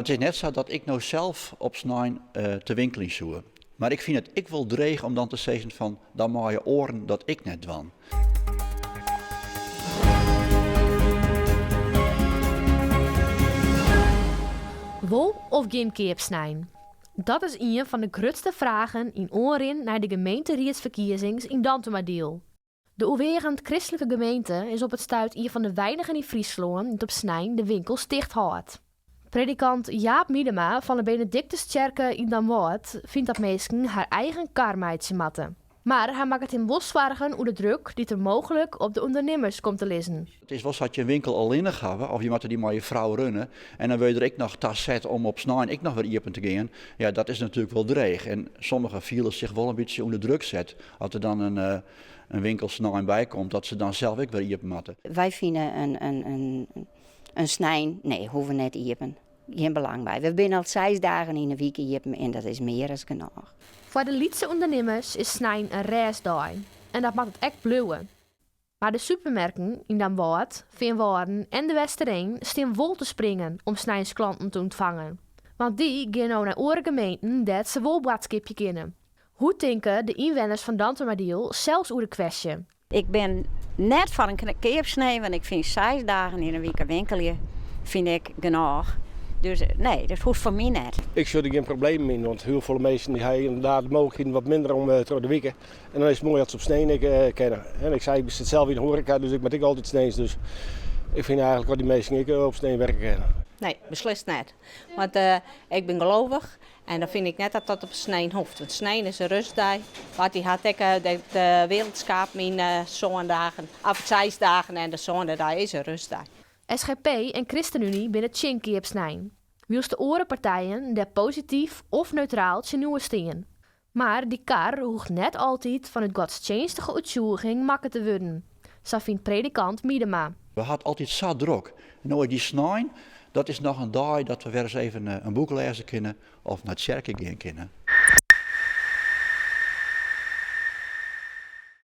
It is net sa dat ik no sels op snein te winkeljen soe. Mar ik fyn it ek wol dreech om dan te sizzen fan dan meie oaren dat ek net dwaan. Wol of gjin keapsnein? Dat is ien fan de grutste fragen yn oanrin nei de gemeenteriedsferkiezings yn Dantumadiel. De oerweagend kristlike gemeente is op it stuit ien fan de weinigen yn Fryslân dy't op snein de winkels ticht hâldt. Predikant Jaap Miedema fan de Benedictustsjerke yn Damwâld fynt dat minsken har eigen kar meitsje moatte. Mar hy makket him wol soargen oer de druk dy't der mooglik op de ûndernimmers komt te lizzen. It is wol sa at je in winkel allinnich hawwe of je moatte dy mei je frou runne en dan wurde je der ek noch ta set om op snein ek noch wer iepen te gean. Ja, dat is natuerlik wol dreech en sommigen fiele sich wol in bytsje ûnder druk set as der dan in winkel snein by komt, dat se dan sels ek wer iepen moatte. Wy fine in snein, nee, hoege net iepen. Gjin belang by. We binne al seis dagen yn 'e wike iepen en dat is mear as genôch. Foar de lytse ûndernimmers is snein in rêstdei en dat moat it ek bliuwe. Mar de supermerken yn Damwâld, Feanwâlden en De Westereen stean wol te springen om sneins klanten te ûntfangen. Want dy gean no nei oare gemeenten dêr't se wol boadskipje kinne. Hoe tinke de ynwenners fan Dantumadiel sels oer de kwestje? Ik bin net foar in keapsnein, want ik fyn seis dagen yn 'e wike winkelje fyn ik genôch. Dus nee, dat hoecht foar my net. Ik sjoch der gjin problemen yn, want hiel folle minsken dy hawwe ynderdaad de mooglikheden wat minder om troch de wike. En dan is it moai dat se op snein ek kinne. En ik sei, ik sit sels yn de hoareka, dus ik moat ek altyd sneins. Dus ik fyn eigentlik dat dy minsken ek op snein werke kinne. Nee, beslist net. Want ik bin gelovich en dan fyn ik net dat dat op snein hoecht. Want snein is in rêstdei. Want dy hat ek de wereld skapen yn sân dagen, of seis dagen en de sânde dei is in rêstdei. SGP en ChristenUnie binne tsjin keapsnein, wylst de oare partijen dêr posityf of neutraal tsjinoer stean. Mar dy kar hoecht net altyd fanút godstsjinstige oertsjûging makke te wurden, sa fynt predikant Miedema. We ha it altyd sa drok. En no is dy snein, dat is noch in dei dat we wer ris even in boek lêze kinne of nei tsjerke gean kinne.